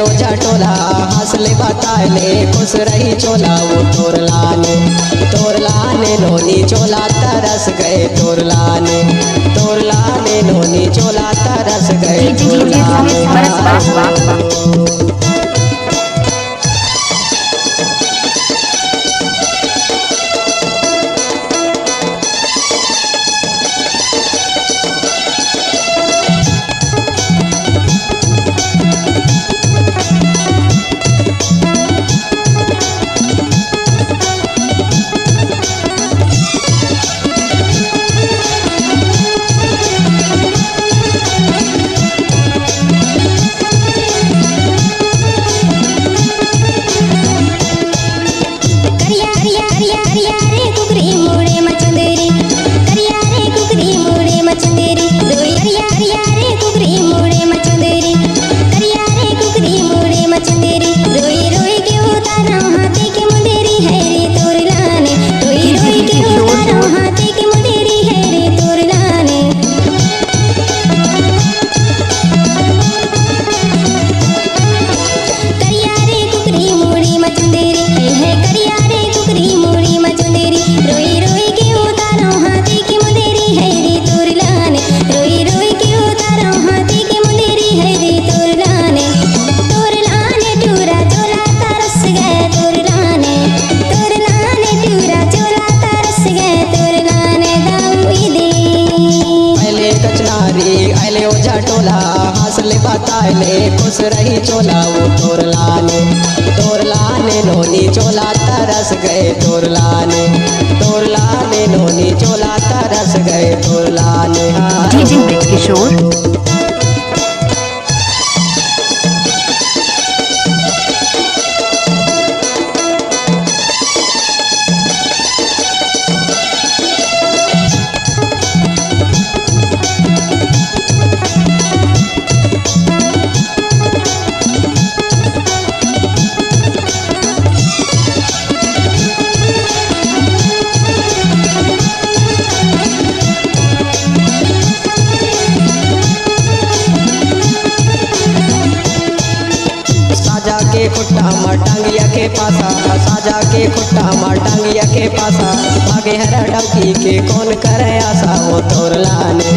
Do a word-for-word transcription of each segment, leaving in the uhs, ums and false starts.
ओझा टोला हंस ले बताए ले, खुश रही चोला वो तोर लाने, तोर लाने नोनी चोला तरस गए तोर लाने, तोर लाने नोनी चोला तरस गए जी, जी, जी, तोर जी, जी, लाने। बरस, बरस, बरस, बरस। करिया, करिया, करिया, करिया रे कुकरी मुड़े म चंदेरी, करिया रे कुकरी मुड़े म चंदेरी, रोई करिया, करिया रे कुकरी मुड़े म चंदेरी, करिया रे कुकरी मुड़े म चंदेरी, रोई रोई के उतारा हाथी के मुंदेरी है रे तोर लाने, रोई रोई के उतारा हाथी के मुंदेरी है रे तोर लाने। करिया रे कुकरी मुड़ी म चंदेरी, हे, हे, करिया रे कुकरी मुड़ी म चंदेरी, रोई रोई के उतारो हाथी के मुंदेरी है रे तोर लाने, रोई रोई के उतारो हाथी के मुंदेरी है रे तोर लाने, तोर लाने टूरा चोला तरस गए तोर लाने, तोर लाने टूरा चोला तरस गए तोर लाने दाऊ दे। अइले कचनारी, अइले ओझा टोला, हंस ले बताए ले, खुश रही चोला वो तोर लाने, तोर लाने नोनी चोला तरस गए तोर लाने, तोर लाने नोनी चोला तरस गए तोर लाने। हाँ। डीजे ब्रिज किशोर। साजा के खुट्टा म टांगिया के पासा, साजा के खुट्टा म टांगिया के पासा, भागे हर डौकी के कोन करे आसा, वो तोर लाने,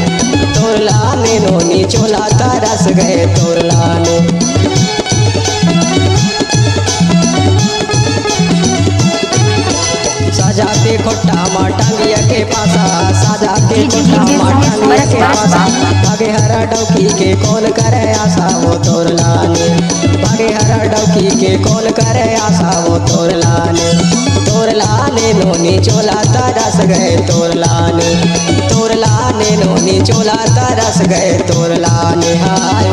तोर लाने नोनी चोला तरस गए तोर लाने। साजा के खुट्टा म टांगिया के पासा, साजा के खुट्टा म टांगिया के पासा, भागे हर डौकी के कोन करे आसा, वो तोर लाने, भागे हर डौकी के कोन करे आसा, वो तोर लाने, तोर लाने नोनी चोला तरस गए तोर लाने, तोर लाने नोनी चोला तरस गए तोर लाने, हाय।